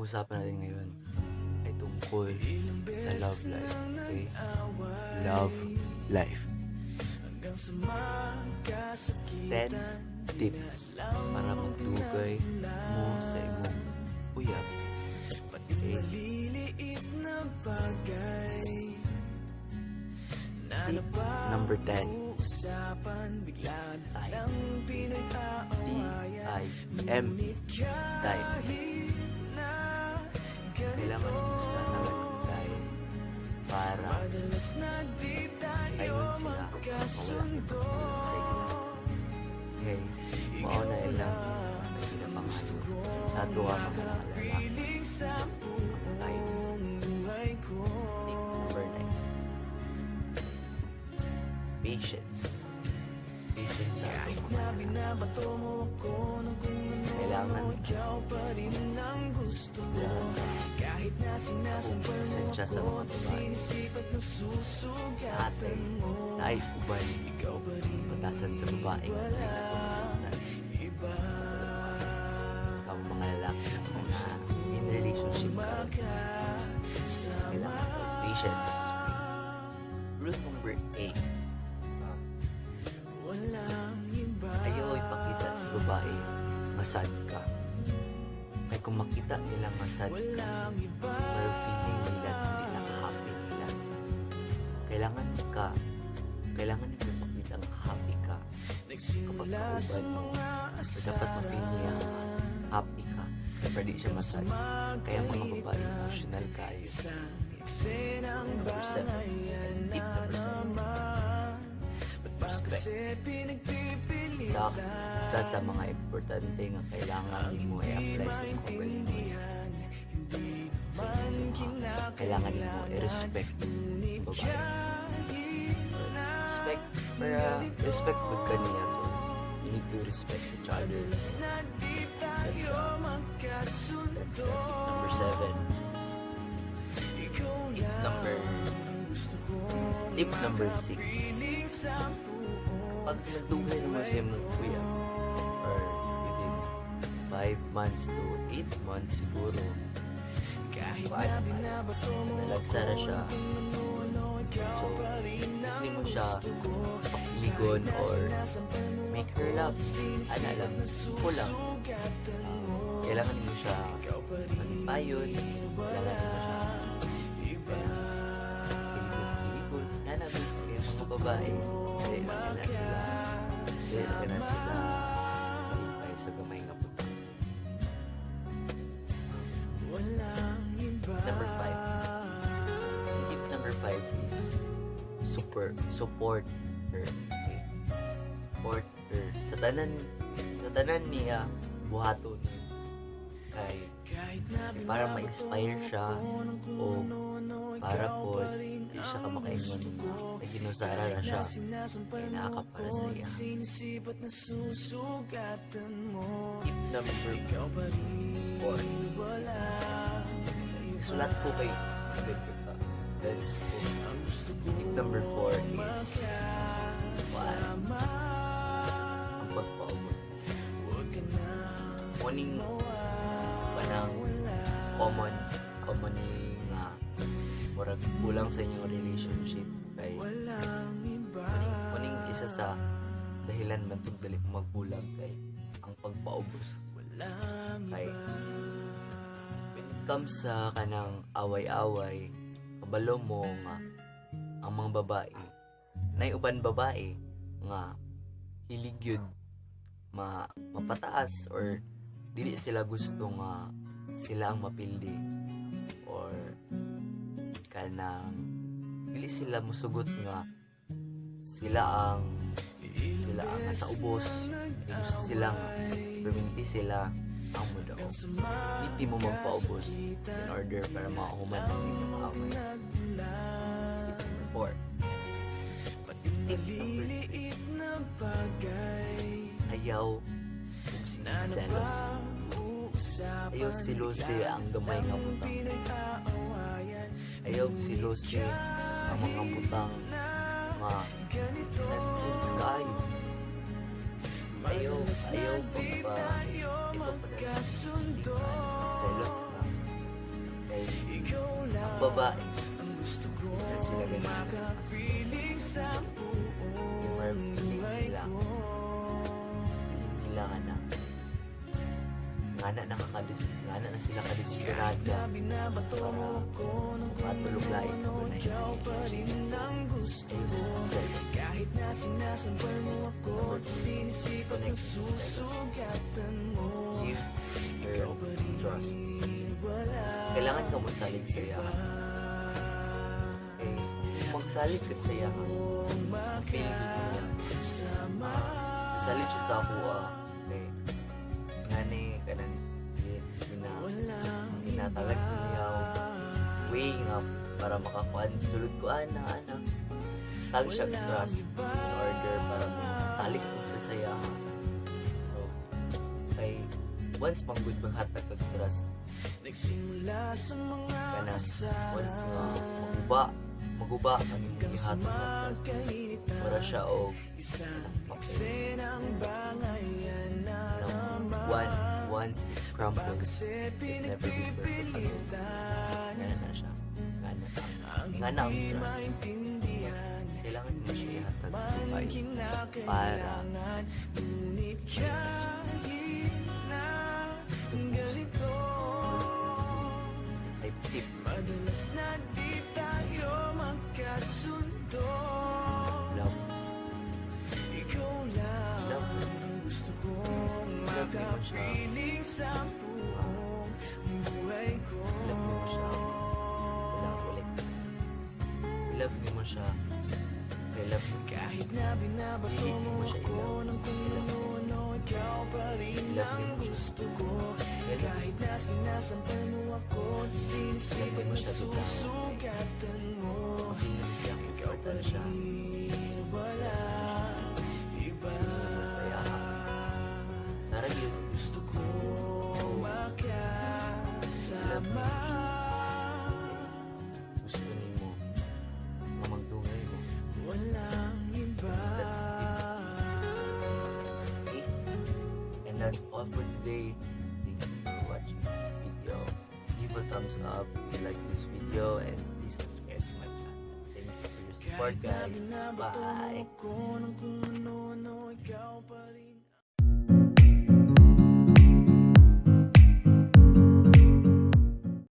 Pag-usapan natin ngayon ay tungkol sa love life. Okay? Love life. 10 tips para magdugay mo sa imong uyab. Okay? Tip number 10. Time. T-I-M. Time. Kailangan mo sila tagan ng time para ayun sila mawala kay pagtulog sa ila. Okay? Mao na ilang may ginapangayo sa ato ang mga lalaki. Ang time. Tip number 9. Patience. Patience sa atong mga lalaki. Kailangan kailangan pasensya sa mga babae. Ate, naay uban batasan sa babae nga dili nato masabtan. Kamo mga lalaki na in relationship karon, kailangan ng patience. Rule number 8. Ayaw ipakita sa babae nga sad ka. Kay kung makita nila nga sad ka, pero feeling nila dili na happy nila. Kailangan nila ipakita nga happy ka kapag kauban mo. So, dapat ma-feel niya nga happy ka. Kaya di siya masad. Kaya mga babae, emotional kayo. Number 7. Tip number 7. Respect. Sa isa sa mga importante nga kailangan nimo i-apply sa imong kaugalingon sa inyong duha, kailangan nimo i-respect ang babae. Respect, para respect pud ka niya. So, you need to respect each other. So, that's the tip number 7. Tip number 6. Kapag nagdugay naman sa imong uyab or within 5 months to 8 months siguro, paano nalagsa ra siya. So, hindi mo siya pakiligon or make her laugh. Ana lang, simple lang. Kailangan mo siya malipayon, kailangan mo siya kiligon-kiligon. Nga na, kaya mga babae, dili lang na sila, dili lang na sila malipay sa gamay nga butang. Number 5. Tip number 5 is support her. Okay? Support her. Sa tanan niya, buhaton. Kay para ma-inspire siya o para po di siya ka makaingon nga may ginusara ra siya kay naa ka para sa iya. Tip number 4. Sulat ko kay ka. That's ko. Tip number 4 is one, ang pagpaubos. Morning kanang common common nga murag kulang sa inyong relationship kay muning isa sa dahilan man tug dali mo magbulag kay ang pagpaubos, kay when it comes sa kanang away-away, kabalo mo nga ang mga babae, nay uban babae nga hilig yun mapataas or dili sila gusto nga sila ang mapildi or kanang dili sila musugot nga sila ang nasa ubos. Kay gusto sila nga perminti sila ang mudaog. Hindi mo magpaubos in order para mahuman ang inyong away. Step number 4. Tip number 3. Ayaw ug sige selos. Ayaw silusi ang gamay nga butang. Ayaw silusi ang mga butang nga nonsense kaayo. Ayaw ayaw pagpa ipagpadala selos ka. Kay ang babae, di na sila ganahan Makapiling sa yung buong feeling buhay nila ko. Feeling nila ka na ngana ngana na sila kadesperada Na binabato para mo ako ng kung matulog lain ano, na ikaw pa rin ang gusto ayos ko. sa Kahit na sinasampal mo ako Number at two, sinisipat na connect. susugatan mo, Give her ikaw pa rin, trust. wala Kailangan ka mo salig sa iya. Eh, kung magsalig ka sa iya, feel gid niya. Makasama. Nasalig siya sa ako ah. Kay ngani kanang gina Walang ginatalag ko niya og way nga para makakuan sulod ko ana ana. Tag siya trust in order para mo salig ko sa iya. So, kay once man gud maghatag kag trust Nagsimula sa mga kana once nga maguba maguba ang imong gihatag na trust, magkainitan. Mura siya og Isang eksenang bangayan na ng naman. Once it crumbles, Kasi it never be perfect again. pinagpipilitan Ngana na siya, ngana ang ngana ang hindi trust. maintindihan. Kailangan mo siya ihatag sa Man babae para kinakailangan. Ngunit kahit na ganito, ay tip. madalas na di tayo magkasundo. Love. Ikaw lang Love. ang gusto kong Love mo siya. Makapiling sa buong buhay ko. Love mo siya. Wala ulit, love mo siya kay love mo. Kahit na binabato Dili mo mo siya ako i-love. ng kung I-love. ano-ano, ikaw pa rin I-love ang mo siya. gusto ko. I-love. Kahit na sinasampal mo ako at sinisipat Love mo na siya bitaw. susugatan mo, Feel mo siya ikaw pa comfortan siya. Rin, wala iba. Mo sa iya. Tara yun. Gusto ko makasama. Gusto nimo nga magdugay mo. Walang iba. That's it. Okay? And that's all for today. Thank you for watching this video. Give a thumbs up if you like this video and please subscribe to my channel. Thank you for your support, Kahit na guys. binabato mo Bye. ako ng kung ano.